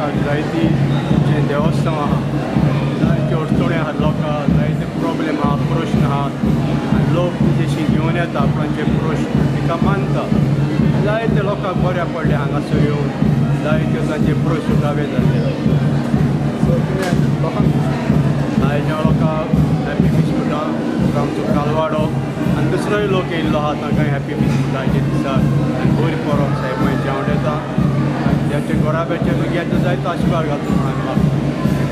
लोकांक जायती जें देवस्थान आहा, जायत्यो अडचणी आहात लोकांक, जायते प्रॉब्लेम आहा, प्रश्न आहात आनी लोक तेजेशी घेवन येता आपणाचे प्रश्न, तिका मानता. जायते लोकांक बऱ्या पडले हांगासर येवन, जायते तांचे प्रश्न सुटावे जाले. सो तुमी लोकांक आयच्या लोकांक हॅपी बिस्कुटां, आमचो कालवाडो आनी दुसरोय लोक येयल्लो आहा, तांकां हॅपी बिस्कुटांचे दिसा आनी बरी परब सायबाचें हांव येता आनी ज्यांच्या घराब्याचे भुरग्यांचो जायतो आशिर्वाद घालता म्हणून हांवें मागता.